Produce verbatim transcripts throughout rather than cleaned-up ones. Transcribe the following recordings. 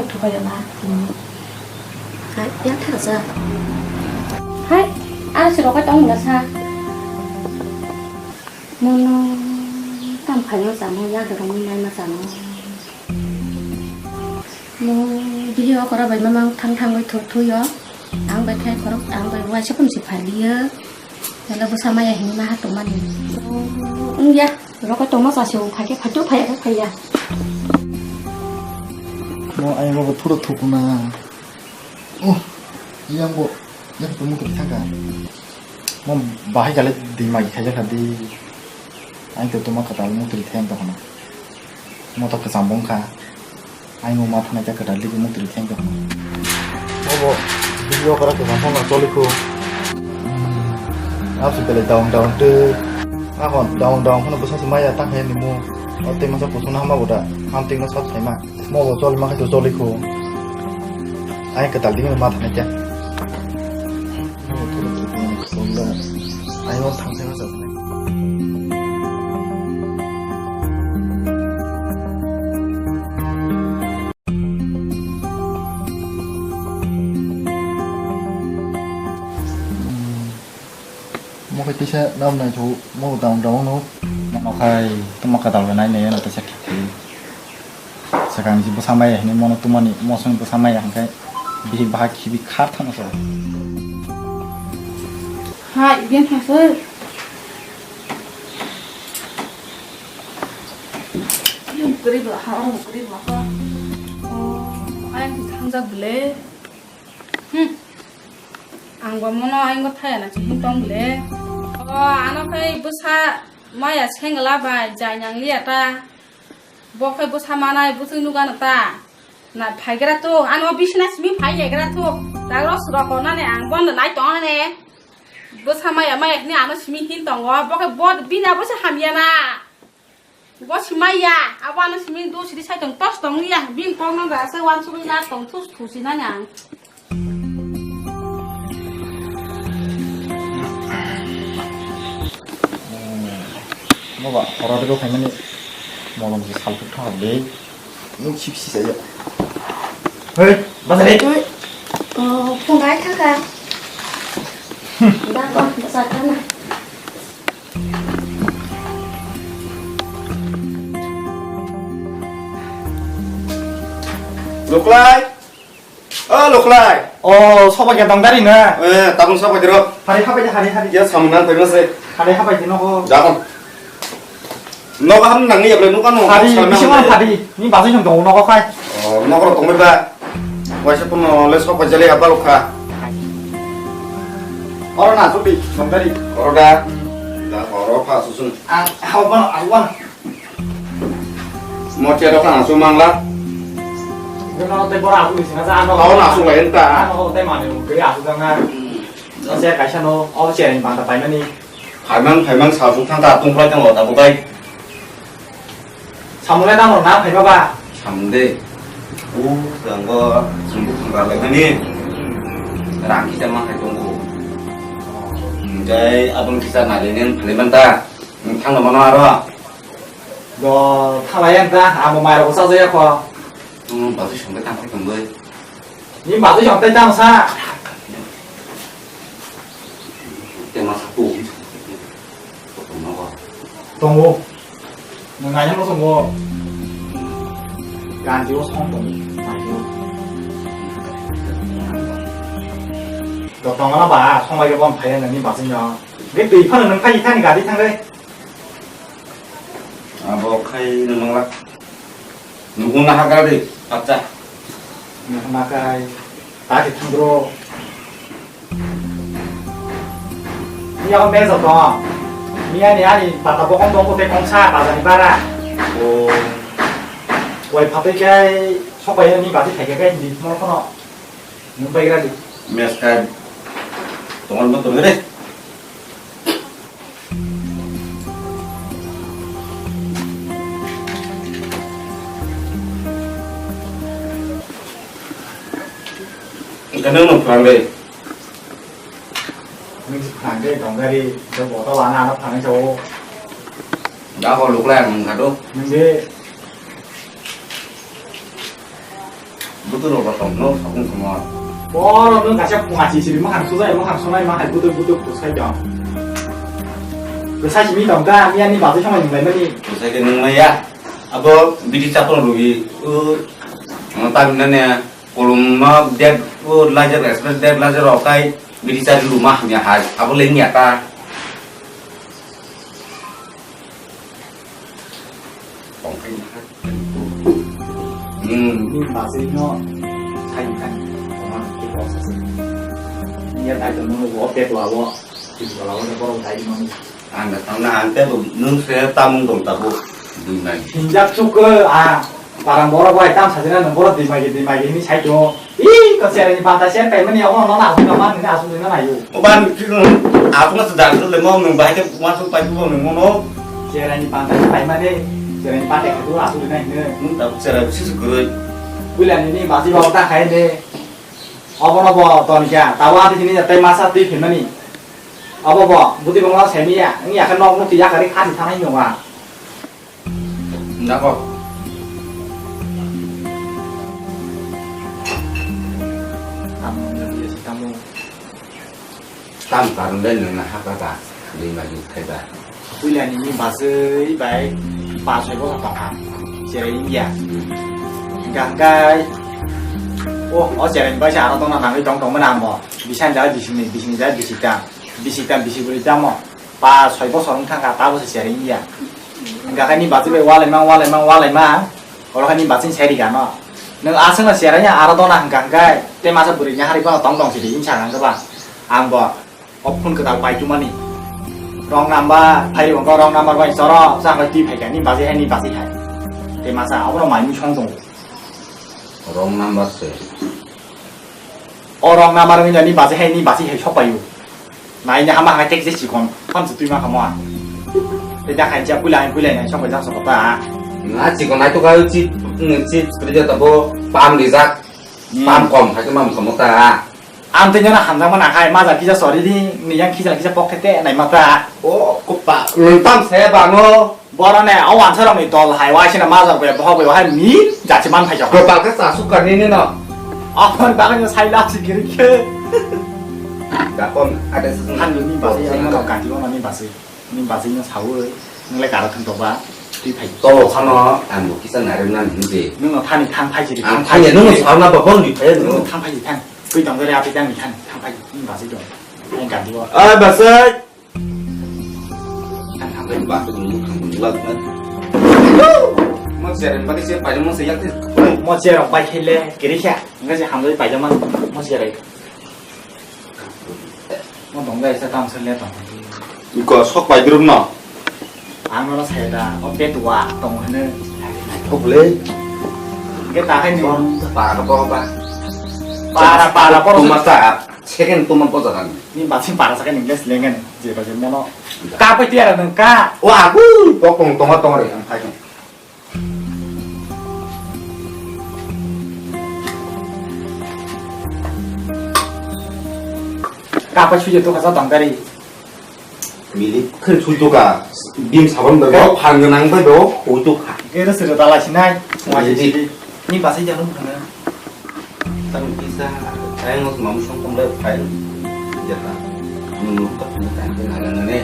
Thuphaiyana. Hai, yang thara sa. Hai, ah, si rokai tong mula sa. Mono tam khaino samo, yang dorong ni nai ma samo. Mo bihik okora bai mamang thang thang bai thuk thuyo. Ang bai khai khorok, ang bai waisa pun si phaliyo. Tala bwsa maya hini ma hato mani. Wngya, roko tongma chasi o phai khe phai to phai khe phai ya. Mo ai mo thuro thukuna. Oh, yang bo, yang to mo thangka. Mo bahai kale di magi khaja kha di. Ang to toma kata mo thang to kana. Mo to kwcham bongkha. Ai mo ma thana kya kwtal digi mukti thengkha. Obo video kara kwcham phano choli kho. Apsi bele down down te. Akon down down phano bwsa se maya ta khe ni mo. O te masa kusuna hama boda. Ham ting ma sat khaima. Mo bo choli ma khe to choli kho. Ai kwtal digi ma thana kya. Ai mo thang thang sa. Mo khe tisa nam nai thu mo dam dam no. Mo khai tuma ka dal nai ne no tisa khe. Sakang ji bwsa maya hini mono tumani mosong bwsa maya hingkai bihik bahak khibi khar thana sa. Hai, bien thasa. Yang kri bla ha, orang kri bla ha. Oh, ayang ki thangjak bele. Hmm. Ang bo mono ayang bo thaya na chihim tong bele. Oh, ano khai bwsa maya sengla bai jai nang liya ta. Bo khai bwsa manai bwswk nukha no ta. Na phaigra tuk, ano bisina simi phai yegra tuk. Dagro suroko nani ang bondo nai tong ne. Bwsa maya maya hini ano simi hin tongo. Bo khai bo bina bwsa hamya na. Bo si maya, abo ano simi do sidi sai tong tos tong ya. Bin kong no ga se wan sugui na tong thus thusi nani ang. Noba horo rego phaimani molom se salpuk thang de. Nuk sip si saya. Hei, basari. Oh, phungai thaka. Ba ba sa kana. Luklai. Oh, Luklai. Oh, soba khe tong dari na? Eh, tabung soba khe ro. Hari habai de, hari, hari. Ya, samung nang phai mase. Hari habai de nogo. Jakon. Nogo ham nang ya ble, nogo no. Hari, bisingo phadi. Ni bazai song tongo nogo khai. Oh, nogo ro tongbai ba. Waisa puno le soba jale abal kha. Oro na subi, tong dari. Oro da. Da oro pha susun. Ang hau bano, hau bano. Mochia dok na su mangla. Gano tei bora aku di sini sa ano. Kau na su lain ta. Ano tei mani mukri aku dang na. Saya kaisa no, oh, saya yang banta paimani. Phaimang, phaimang, sa su thang ta tung phai tang lo ta bukai. Samulai tang lo na phai baba. Samde. U, tang bo, sumbu thang ba lai mani. Rang kita mang hai tunggu. Jai abang kita na denen phai manta. Thang lo mano aro. Do thalai ang ta, amo mai rok sa jaya kho. Nung bazui song tang kho tong bai. Ni bazui song tai tang sa. Te ma sa tu. Tongo. Nung nai mo tongo. Ganti o song tong. Do tong na ba, song bai ke bom phai ni bazui no. Ni tui phano nung phai thani gari thang re. Abo khai nung la. Nung na ha gari, pacha. Nung na kai. Ta ki thang bro. Ni abo mejo to. Ni ani ani pata bokong bokong te kong sa ta jani bara. O. Wai phatai kai sokai ni bati thai kai ni mor kono. Nung bai gari. Mes kai. Tongon mo tongon re. Kana no prangai. Nung si prangai dong gari, do botol ana ana prangai sao. Da ho luk lai ang kado. Nung de. Butu rok tong no sakung tongma. Boro no kaisa punga sisiri makhang sujai makhang sonai makhai butu butu kusai tong. Kusai simi tong ta ani ani bazai samai nunglai mani. Kusai ke nung maya. Abo bidi chapon rugi. U, ano ta nane kolom no dek u laser express dek laser rok kai bidi chari luma hamya hai. Abo leng ya ta. Hmm. Ni bazai no sai khai. Oman ke bosa se. Ni ya dai to no wo pe to awo. Ti to awo ne boro dai no. Ang da tang na ang te bo nung se tamung dong ta bo. Dui nai. Hinjak chuk a. Parang borok bai tam sajina nung borok dimagi dimagi hini sai to. Ih, ko sere ni pata ser kai mani abo no na asu na man ni asu na nayo. O ban ki no asu na da le mo nung bai ke ma su pai bo nung mo no. Sere ni pata kai mani, sere ni pata ke tu asu na hini. Nung ta sere si su gurui. Bulan ini basi bawa ta khai ne. Abo no bo ton kya, tawa di sini tai masa tui phimani. Abo bo, buti bongla semi ya, ngi akan nok nok ya kari khani thanai no wa. Nako. Kamu ni dia si kamu. Tam karung dai nang na haka ta, dei ma di khai ba. Puila ni ni basui bai, pa soi bo pa pa. Cherai India. Gangkai. Oh, oh cherai bai sa aro tong na nang tong tong mana mo. Bisan ja bising ni bising ja bisita. Bisita bisi buri tamo. Pa soi bosor wng thangkha, ta bosor siyari wngya. Hwnkha khe ni bachwi bai walaima, walaima, walaima. Oro khe ni bachwi sai rikha no. Nwng aswkno siyarya aro dona hwnkha hwnkhe tei masa bwrwi ni hari bono tong tong sidi wngsa hwnkha hwnkhe ba. Ang bo o phone kwtal pai tumani. Wrong number phai rw wrong number bai choro sa hoi twi phaikha ni bachwi hai ni bachwi hai. Tei masa abono mai mui song tongo. Wrong number se. O wrong number wngya ni bachwi hai ni bachwi hai sok paio. Nai ni hama hai tek je chikon, phone se twi ma kha mo a. Tei da khaincha puila hai puila nai sok bai jak sok ta. Na chikon nai to ka chip, chip sri ja tabo pam rijak. Hmm. Pam kom hai to mam kom ta. Am tei nana hamjak mana khai maja kisa sori di, ni yang kisa kisa pok te nai ma ta. O kupa, lun tam se ba no. Borok ne o wansa rok ni dol hai waisina majak bai bohok bai hai mi jachi man phai jok. Kwtal khe chasuk kar nini no. Aphon bagwi no sai lak si giri khe. Dakon ade se. Han ni basi ang no kati no ni basi. Ni basi no sawi. Nang le kara thang to ba. Twi phai. To khano ang bo kisa narem nan hinje. Nung no thani thang phai si di. Ang thang phai ya nung no sauna ba bong di phai nung. Nung no thang phai si thang. Twi dong dare api thang ni thang thang phai ni basi dong. Ang kati bo. Ai basi. Ang hambai ba tu nung thang nung lak na. Mo seren ba kisa pai mo se yak. Mo seren bai hele kiri kya. Ngai se hambai pai jaman mo seren. Mo dong dai sa tam sele tong. Iko sok pai drum no. Ang no sai da o petua tong hene. Thok le. Ke ta hai ni. Para ko ba. Para para por. Tuma sa second tuma boja kan. Ni ba sin para sa kan English lengen je ba je mono. Ka pe tiara nang ka. Wa bu pokong tonga tonga re ang khai. Kapa suja to kasa tangkari. Mili khen sui to ka. Bim sabon bai bo phang gwnang bai bo hui to kha. Kera sira tala sinai. Mili. Ni basai janu phang. Tang kisa, ayang os mamu song tong le phai. Jata. Nunu ka phang tang ke nana ne.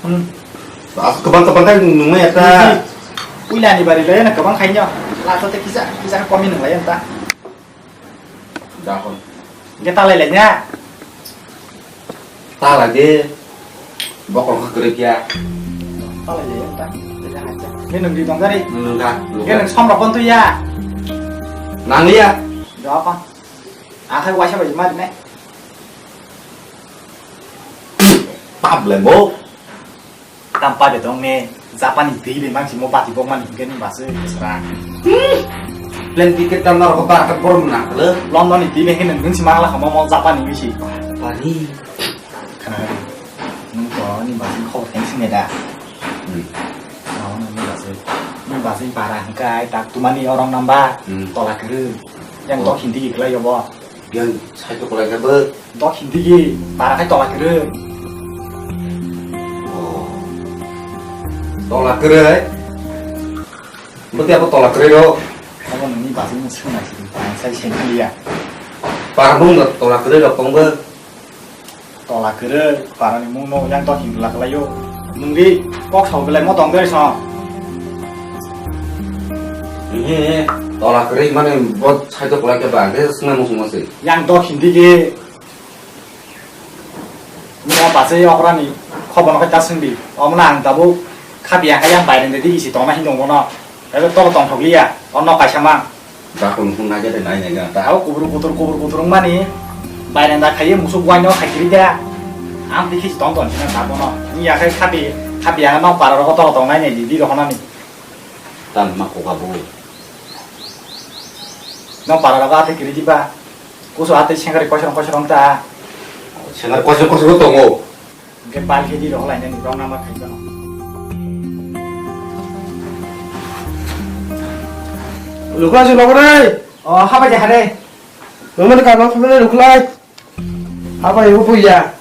Hmm. As kwbang kwbang khe nungmaya ta. Puila ni bari le na kwbang khainyo. Last te kisa kisa komi nunglai ta. Dakon. Ge talai le nya. Talai de. Bokol kha kwrwi kya. Talai le ta. Ge nung di dong gari. Nung ka. Ge nung som rok kon tu ya. Nang ya. Dakon. Akhai waisa bai ma ne. Pap le bo. Tam pa de dong ne, Japan ni twi de mang simo bati bok mani hingke ni basi sra. Plan ticket tam na rok bar ka bor na le. London ni twi ne hingke nung si mangla khamo mo Japan ni misi. Bari. Khana de. Nung to ni basi khobor theng sine da. Hmm. Nang ni basi. Ni basi para hingke ai tak tumani orang namba. Hmm. Tola kere. Yang to hindi kelai yobo. Yang sai to kelai yobo. Dok hindi ki, para khai tola kwrwi. Oh. Tola kwrwi? Bwtwi abo tola kwrwi rw? Omo Nini bachai ni swngna sidi, ang sai sengkha liya. Para bung tola kwrwi rok tongbo. Tola kwrwi, para ni mung no yang to hingla kwlaio. Nungdi kok sao belai mo tong dei song. Nini tola kwrwi mane bo sai to kwlai khe ba, ang khe swngna muchung ma se. Yang to hindi ge. Mo bachai okrani khobor no khe ta swngdi. Omono ang tabuk khapiya khe yang baireng de digi si tongna hin dong bono. Ebe to tongthok liya. Ono kaisa ma. Dakon hung nai de nai nai ta. Tabuk kubur kutur kubur kutur wngmani. Baireng da khaiye musuk waino khaikiri da. Ang dikhi si tong tong sina ta bono. Ni ya khe khapi khapiya no para ro to tong nai nai di di ro honani. Tan ma ko kabu. No para ro ga te kiri di ba. Kusu atwi sengkari koisong koisong ta. Sengkari koisong koisong tongo. Hingke bal khe di rok lai nani rok nama khai jano. Lukla si lobo nai. O, haba je hare. Nomor ka no family luklai. Haba ibu puya.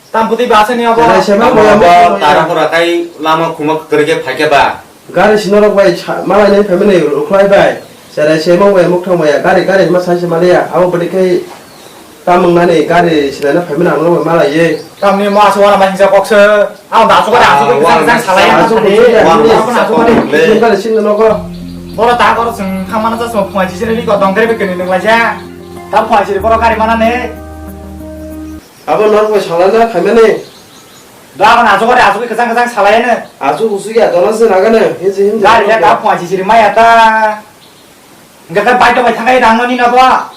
Tam putih bahasa ni apa? Jara sema Tamo boya apa, mo tara pura kai lama khuma kwrwi khe phai khe ba. Gari sinorok bai sa-, malai nai phaimani rukhlai bai. Jara sema boya mukthang boya gari, gari ma sai se maliya. Abo bwdwi khai tamung nani gari sinana phaimani ang bai malai ye. Tamni mo asu wana ma hingsa kok se. Ang da asu kare, asu kare, Ah, bisang, bisang wana salai, sa-, asu asu kare, kare. Wana asu kare. Gari sinna nogo. Boro ta koro sing khamana sa suma phungai sisiri ni ko dongkere bekeni nung laja. Ta phungai siri boro gari mana ne. Abo norok bai salai na khaimani. Da, ang asuk ore, asuk kwchang kwchang salai ano. Asuk usuk ya, dola se nagano. Hiji him. Gari ya, da, phone sisiri maya ta. Enggak kan, bai to bai thangai rang noni na ba.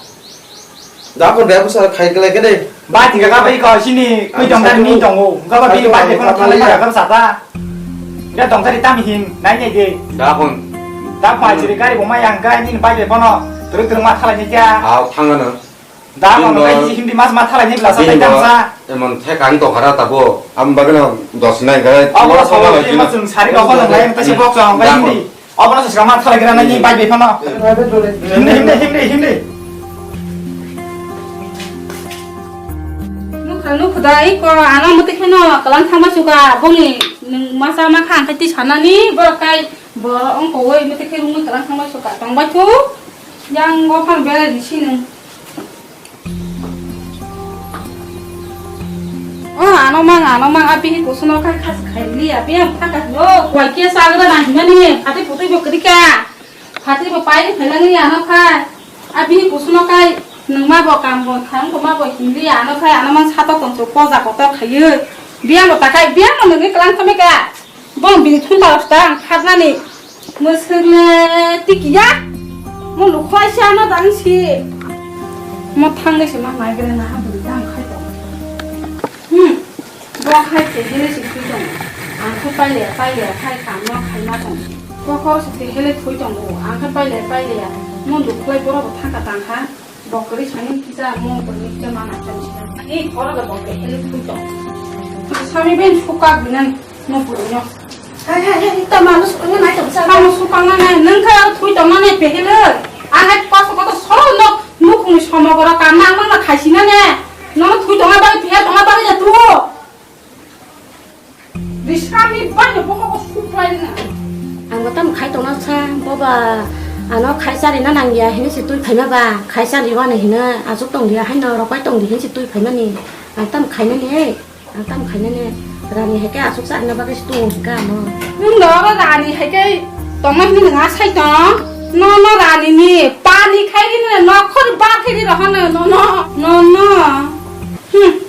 Da, kon da, busa khai kelai kene. Bai tiga ka bai ko sini, kui dong dan ni dong o. Enggak ba, bi bai de kono thangai maya ka sata. Enggak dong tadi tami hin, nai nai de. Da, kon. Da, phone sisiri gari bo maya engkai ni bai de kono. Terus terus ma thalai ni kya. Au, thangano. Da, Bini no bo, kai hindi mas matha lai ni belasa bini tai bo, damsa. Emon thek ang to khara tabo. Am bagana dos nai gare. Abo na sawa ma chwng sari rok nang lai ta se bok chang bai hindi. Abo na se matha lai gira nai ni bai be phano. Hindi, hindi, hindi, hindi. Nukha, nukha da, iko ano muti kheno kalang thangma suka, boni nung masa ma kha ang kai ti sanani, borok kai, borok ongko woi muti khe rungwi kalang thangma suka, tongbai thu, yang go phang bera di sini. O ano mang, ano mang, a bihi kusuno khai khas khai li, a bihi ang phaka lo, kwai khe sa gra na himani, phati phuti bo krika, phati bo pai phai lang li ano khai, a bihi kusuno khai, nung ma bo kam bo thang, ko ma bo himli ano khai, ano mang sato tong to poja kotor khaiyo, biya mo ta khai, biya mo nungni klang thame ka. Bong bini thun ta ta ang khatnani. Mwswk le tikiya. Mo lukhwai se ano dang si. Mo thangnai se ma nai gre na ha bwrwi dang khai tong. Hmm. Bo khai te hele se thui tong. Ang khe paile paile khai kha no khai ma tong. Bo khoro se te hele thui tong o. Ang khe paile paile ya. Mo lukhwai boro bo thang ka tang kha. Bo kwrwi sani kisa mo kwrwi kisa mana chani sina. Ni khoro da bo ke hele thui tong. Sami ben suka binan mo kwrwi no. Hai hai hai ta mano sukang nai tong sa. Tamo sukang nai nai nang kha thui tong nai pehele. Ang hai pas ko to solo no nukhung ni somo gora ka nang nang khai sina ne. No thui tong ba phe tong ba ya tu. Bisrami bai no boho ko suklai na. Ang bo tam khai tongna sa, boba ano khai chari na nang ya hini si tui phaima ba, khai chari wa na hino asuk tong dia haino ropai tong di hini si tui phaima ni. Ang tam khai na ni, ang tam khai na ni. Rani hai ke asuk chari na ba ke si tu ka mo. Nung do rani hai ke tongna hini nga sai tong. No no rani ni pani khai ri na no khor ba khai ri rohana no no no no. Hmm.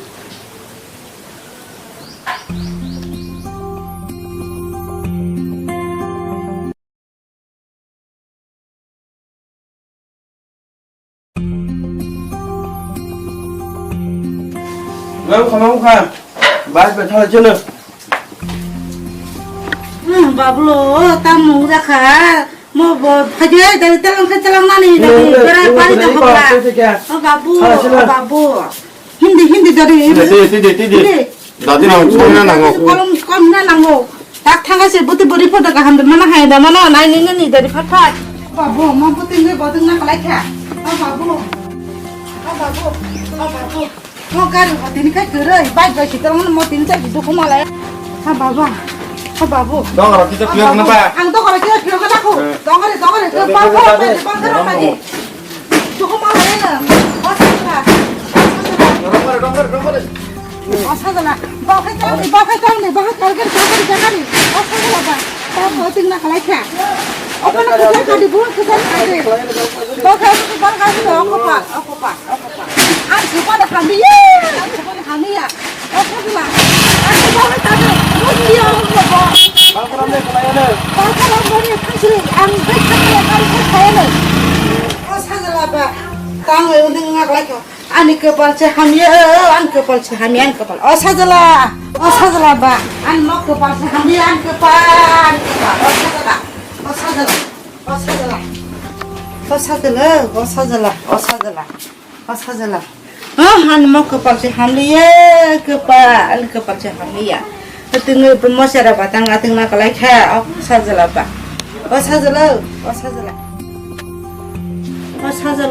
Wng khama wngkha. Bai bai thala chwno. Hmm, Bablo, tamo wngjakha. Mo bo phai de, dari telang khe telang nani, dari berai pai tongkha. O babu, o babu. Hindi, hindi, dari hindi. Tidi, tidi, tidi. Hindi. Dadi nang songna nango. Kolom, kolom na nango. Tak thanga se buti buri photo kaham de mana hai da mana nai ni ni dari phat phat. Babu, mo buti ni bodong na kalai kha. O babu. O babu. O babu. Mo gari mo tini kai kwrwi, bike bai si tong mo tini chai duku malai. Ha baba. Ha babu. Dong ro kisa piyok na ba. Ang dong ro kisa piyok na ko. Dongori, dongori, bangkha rok madi, bangkha rok madi. Dugu ma hai na. Osajala. Osajala. Bakhai tang ni, bakhai tang ni, bakhai kalgari, kalgari, kalgari. Osajala ba. Tamo tingna khalai kha. Open na khalai kha di, bul kha kha di. Bakhai, bakhai, okopa, okopa, okopa. Ang supa da kami ya. Ang supa da kami ya. Osajala. Ang supa da kami. Bul dia, okopa. Bangkha rok madi, khalai na. Bangkha rok madi, khalai. Ang bai khalai, ang bai khalai na. Osajala ba. Tang bai uning ngak lai kha. Ani kwpal se hamya, ani kwpal se hamya, ani kwpal. O sajla, o sajla ba, ani mo kwpal se hamya, ani kwpal, ani kwpal. O sajla, o sajla, o sajla, o sajla, o sajla, o sajla, o sajla. Ah, ani mo kwpal se hamya, kwpal, ani kwpal se hamya. Tengwi bo mosera ba tang ateng na kalai kha, o sajla ba. O sajla, o sajla. O sajla,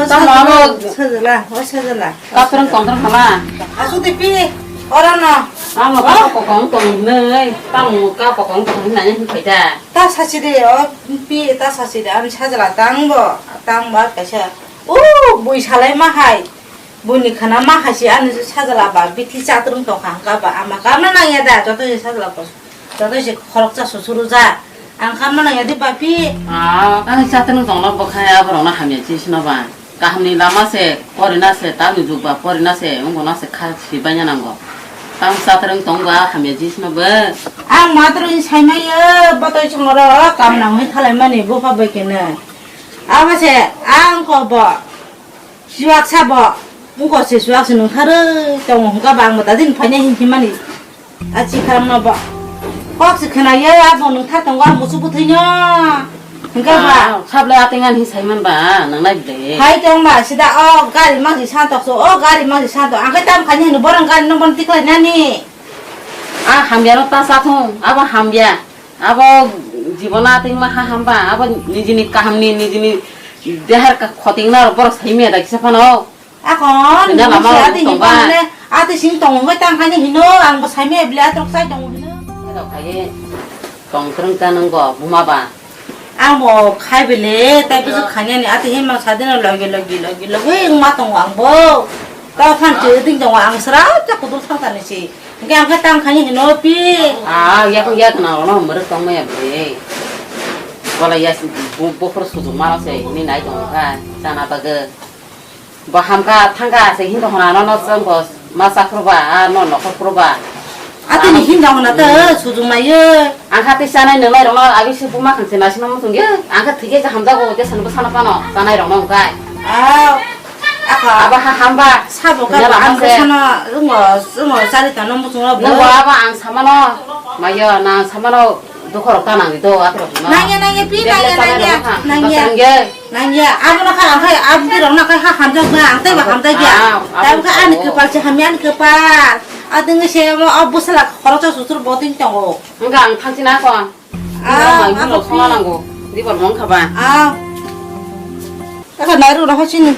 Tamo sajla, abo sajla, o sajla. Kaprang tongthar khala. Asuk de pi, ora no. Tamo ka kokong tong nei, tamo ka kokong tong nei hin phaida. Ta sasi de, o pi, ta sasi de, ani sajla tang bo, tang ba kaisa. O, bui salai ma hai. Buini khana ma hai si ani sajla ba, bithi chatrung tong kha hangka ba, ama kamna nang ya da, joto sajla ko. Joto se khoroksa susuru ja. Ang khamma nang yadi bapi. Ah, ang satang tongna bwkhaya borokno hamya chisno ba. Kahamni lama se, porina se, tamni jukba porina se, wngbo na se kha si baina nango. Tang satang tongba hamya chisno ba. Ang matro ni saimaya, botoi chongro, kam nang hoi khalai mani bupha bai kene. Aba se, ang ko bo. Chuak sabo, wngkor se chuak se nungkharwi tongo, hwnkha ba ang bo dadin phaina hin himani. A chikharmano bo. Kok se khwnayo, abo nungthar tongo, ang musu bwthwino. Hwnkha ba. Ah, sablai atengan hi saiman ba, nangnai ble. Hai tong ba, sida o gari mangsi santok so, o gari mangsi santok. Ang khe tam khaini hino borong gari no bon tiklai nani. Ah, hamya no ta sa thung, abo hamya. Abo jibon atwng ma ha hamba, abo nijini kahamni, nijini dehar ka khotingna rok borok saimaya da kisa phano. Akon, Sina lama nungsi ati tongba. Hibo mane, ati sing tongo hoi tang khaini hino, ang bo saimaya bile atrok sai tongo hino. Rok khai tong kwrwng ta nung bo buma ba. Ang bo khai bile, tai busu khani ani ati himang sadina logi, logi, logi, logi, wng ma tongo ang bo. Kau khan chiri ding tongo ang sra, ta kudur thang tani si. Hingke ang khe tang khaini hino pi. Ah, yak yak na ono muruk tong maya bre. Bola ya si bu-, buphur sujung mano se, hini nai tong kha, chana bagwi. Bo hamkha, thangkha se, hinto hona no, no, chang bo, ma chakhur ba, ah, no, nokhor khur ba. Ati ni hinda hona ta, sujung maya. Ang kha tei chanai nwnglai rokno, abi se buma khan se naisingno muchung ya. Ang kha thik ya, hamjago, je sanbo sana phano, chanai rokno wngkha. Ah, akha. Abo ha hamba. Sabo ka Nela ba ang mase. Sana, ungo, ungo, chari tano muchung rok. Nungbo abo ang samano, mayo, na ang samano, dukho rok ta nang di do, akhir rok no. Nangya, nangya, pi, Bebele nangya, chanai nangya, rokno kha, nangya. Bathang ya. Nangya, abo no kha, ang kha, abdi rok no kha, ha hamjak ba, ang tei ba hamjak ya. Ah, abo Tabo kha ani abo. Kwpal se hamya ani kwpal. Ading se mo, o bwsala khoroksa susur bo tin tongo. Wngkha ang thangchina kho. Ah, Mai abo mulo songna khe. Nango. Di bol mong kha ba. Ah. Aka nairu no hachini.